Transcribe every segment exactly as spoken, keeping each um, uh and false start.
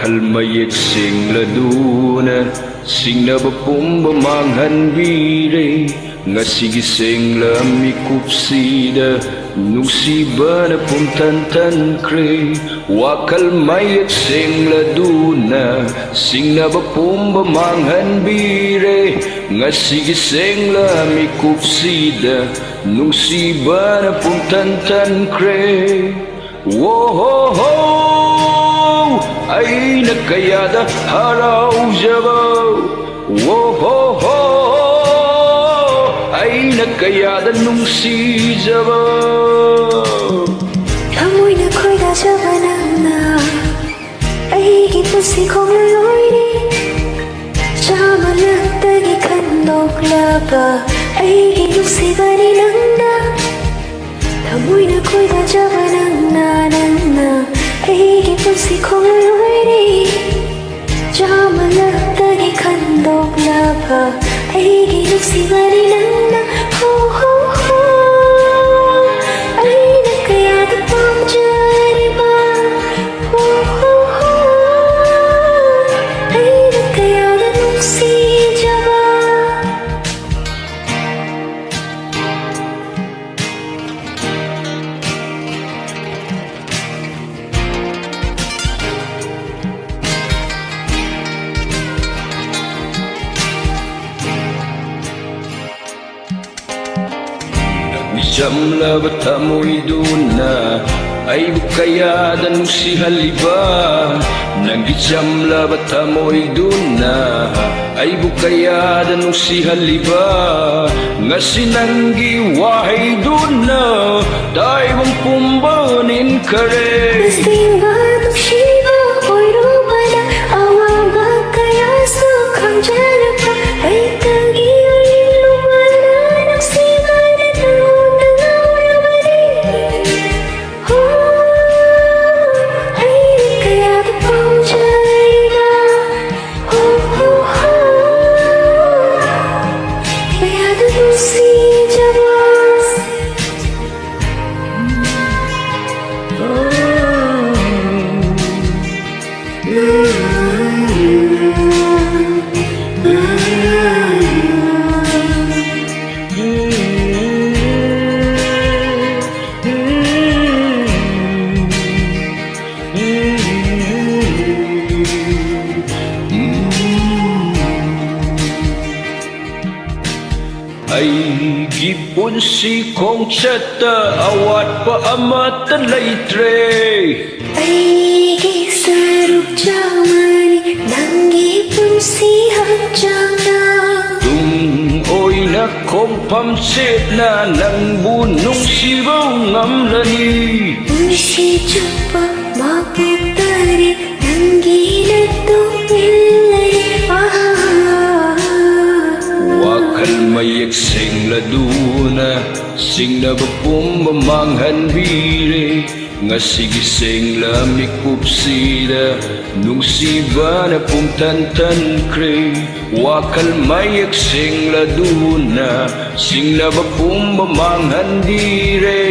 ꯃꯌꯦꯛ ꯁꯦꯡꯂꯗꯨꯅ ꯁꯤꯡꯅꯕ ꯄꯨꯝꯕ ꯃꯥꯡꯍꯟꯕꯤꯔꯦ꯫ ꯉꯁꯤꯒꯤ ꯁꯦꯡꯂ ꯃꯤꯀꯨꯞꯁꯤꯗ ꯅꯨꯡꯁꯤꯕꯅ ꯄꯨꯝꯊꯟ ꯊꯟꯈ꯭ꯔꯦ꯫ ꯋꯥꯈꯜ ꯃꯌꯦꯛ ꯁꯦꯡꯂꯗꯨꯅ ꯁꯤꯡꯅꯕ ꯄꯨꯝꯕ ꯃꯥꯡꯍꯟꯕꯤꯔꯦ꯫ ꯉꯁꯤꯒꯤ ꯁꯦꯡꯂ ꯃꯤꯀꯨꯞꯁꯤꯗ ꯅꯨꯡꯁꯤꯕꯅ ꯄꯨꯝꯊꯟ ꯊꯟꯈ꯭ꯔꯦ꯫ ꯋꯣ ꯍꯣ ꯍꯣ, ꯑꯩꯅ ꯀꯌꯥꯗ ꯍꯔꯥꯎꯖꯕ꯫ ꯋꯣ ꯍꯣ ꯍꯣ, ꯑꯩꯅ ꯀꯌꯥꯗ ꯅꯨꯡꯁꯤꯖꯕ꯫ ꯊꯃꯣꯏꯅ ꯈꯣꯏꯗꯥꯖꯕ ꯅꯪꯅ ꯑꯩꯒꯤ ꯄꯨꯟꯁꯤ ꯈꯣꯡꯂꯣꯏ ꯑꯣꯏꯔꯦ꯫ ꯆꯥꯝꯃ ꯂꯛꯇꯒꯤ ꯈꯟꯗꯣꯛꯂꯕ ꯑꯩꯒꯤ ꯅꯨꯡꯁꯤꯕꯅꯤ ꯅꯪꯅ꯫ ꯊꯃꯣꯏꯅ ꯈꯣꯏꯗꯥꯖꯕ ꯅꯪꯅ, ꯅꯪꯅ ꯑꯩꯒꯤ ꯄꯨꯟꯁꯤ ꯈꯣꯡꯂꯣꯏ ꯑꯣꯏꯔꯦ꯫ ꯆꯥꯝꯃ ꯂꯛꯇꯒꯤ ꯈꯟꯗꯣꯛꯂꯕ ꯑꯩꯒꯤ ꯅꯨꯡꯁꯤꯕꯅꯤ ꯅꯪꯅ꯫ ꯍꯣ ꯍꯣ ꯍꯣ, ꯑꯩꯅ ꯀꯌꯥꯗ ꯄꯥꯝꯖꯔꯤꯕ꯫ ꯍꯣ ꯍꯣ ꯍꯣ, ꯑꯩꯅ ꯀꯌꯥꯗ ꯅꯨꯡꯁꯤꯖꯕ꯫ ꯆꯝꯂꯕ ꯊꯃꯣꯏꯗꯨꯅ ꯑꯩꯕꯨ ꯀꯌꯥꯗ ꯅꯨꯡꯁꯤꯍꯜꯂꯤꯕ? ꯅꯪꯒꯤ ꯆꯝꯂꯕ ꯊꯃꯣꯏꯗꯨꯅ ꯑꯩꯕꯨ ꯀꯌꯥꯗ ꯅꯨꯡꯁꯤꯍꯜꯂꯤꯕ? ꯉꯁꯤ ꯅꯪꯒꯤ ꯋꯥꯍꯩꯗꯨꯅ ꯇꯥꯏꯕꯪ ꯄꯨꯝꯕ ꯅꯤꯟꯈꯔꯦ꯫ ꯑꯁꯦꯡꯕ ꯅꯨꯡꯁꯤꯕ ꯑꯣꯏꯔꯨꯕꯅ ꯑꯋꯥꯕ ꯀꯌꯥꯁꯨ ꯈꯪꯖꯔꯛꯄ ꯑꯩꯇꯒꯤ ꯑꯣꯏꯔꯨꯕꯅ ꯅꯨꯡꯁꯤꯕꯅ ꯅꯉꯣꯟꯗ ꯉꯥꯎꯔꯕꯅꯤ꯫ ꯍꯣ, ꯑꯩꯅ ꯀꯌꯥꯗ ꯄꯥꯝꯖꯔꯤꯕ꯫ ꯍꯣ, ꯍꯣ, ꯍꯣ, ꯀꯌꯥꯗ ꯅꯨꯡꯁꯤꯖꯕ꯫ ꯑꯩꯒꯤ ꯄꯨꯟꯁꯤ ꯈꯣꯡꯆꯠꯇ ꯑꯋꯥꯠꯄ ꯑꯃꯠꯇ ꯂꯩꯇ꯭ꯔꯦ꯫ ꯑꯩꯒꯤ ꯁꯔꯨꯛ ꯆꯥꯝꯃꯅꯤ ꯅꯪꯒꯤ ꯄꯨꯟꯁꯤ ꯍꯛꯆꯥꯡꯗ꯫ ꯇꯨꯡ ꯑꯣꯏꯅ ꯈꯣꯡꯐꯝ ꯆꯦꯠꯅ ꯅꯪꯕꯨ ꯅꯨꯡꯁꯤꯕ ꯉꯝꯂꯅꯤ꯫ ꯄꯨꯟꯁꯤ ꯆꯨꯞꯄ ꯃꯄꯣꯛ ꯇꯔꯦꯠ ꯅꯪꯒꯤ ꯅꯇꯨꯡ ꯏꯜꯂꯅꯤ꯫ ꯑꯥ꯫ ꯋꯥꯈꯜ ꯃꯌꯦꯛ ꯁꯦꯡꯂꯗꯨꯅ ꯆꯤꯡꯅꯕ ꯄꯨꯝꯕ ꯃꯥꯡꯍꯟꯕꯤꯔꯦ꯫ ꯉꯁꯤꯒꯤ ꯁꯦꯡꯂ ꯃꯤꯀꯨꯞꯁꯤꯗ ꯅꯨꯡꯁꯤꯕꯅ ꯄꯨꯝꯊꯟ ꯊꯟꯈ꯭ꯔꯦ꯫ ꯋꯥꯈꯜ ꯃꯌꯦꯛ ꯁꯦꯡꯂꯗꯨꯅ ꯆꯤꯡꯅꯕ ꯄꯨꯝꯕ ꯃꯥꯡꯍꯟꯕꯤꯔꯦ꯫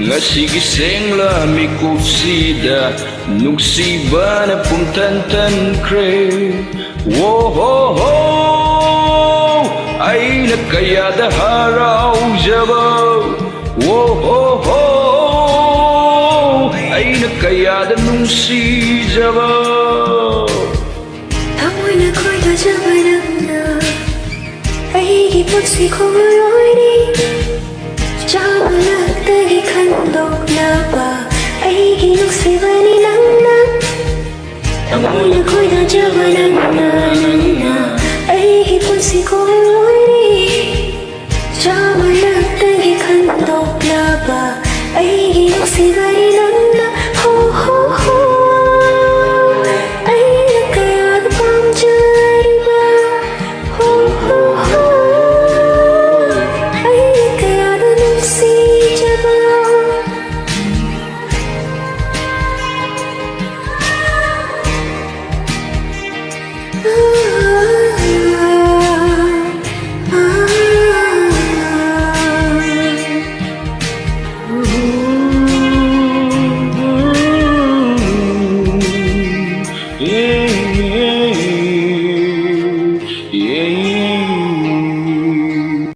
ꯉꯁꯤꯒꯤ ꯁꯦꯡꯂ ꯃꯤꯀꯨꯞꯁꯤꯗ ꯅꯨꯡꯁꯤꯕꯅ ꯄꯨꯝꯊꯟ ꯊꯟꯈ꯭ꯔꯦ꯫ ꯋꯣ ꯍꯣ ꯍꯣ, ꯑꯩꯅ ꯀꯌꯥꯗ ꯍꯔꯥꯎꯖꯕ꯫ ꯋꯣ ꯍꯣ ꯍꯣ, ꯑꯩꯅ ꯀꯌꯥꯗ ꯅꯨꯡꯁꯤꯖꯕ꯫ ꯊꯃꯣꯏꯅ ꯈꯣꯏꯗꯥꯖꯕ ꯅꯪꯅ ꯑꯩꯒꯤ ꯄꯨꯟꯁꯤ ꯈꯣꯡꯂꯣꯏꯅꯤ꯫ ꯆꯥꯝꯃ ꯂꯛꯇꯒꯤ ꯈꯟꯗꯣꯛꯅꯕ ꯑꯩꯒꯤ ꯅꯨꯡꯁꯤꯕꯅꯤ ꯅꯪꯅ꯫ ꯊꯃꯣꯏꯅ ꯈꯣꯏꯗꯥꯖꯕ ꯅꯪꯅ, ꯅꯪꯅ ꯑꯩꯒꯤ ꯄꯨꯟꯁꯤ ꯈꯣꯡ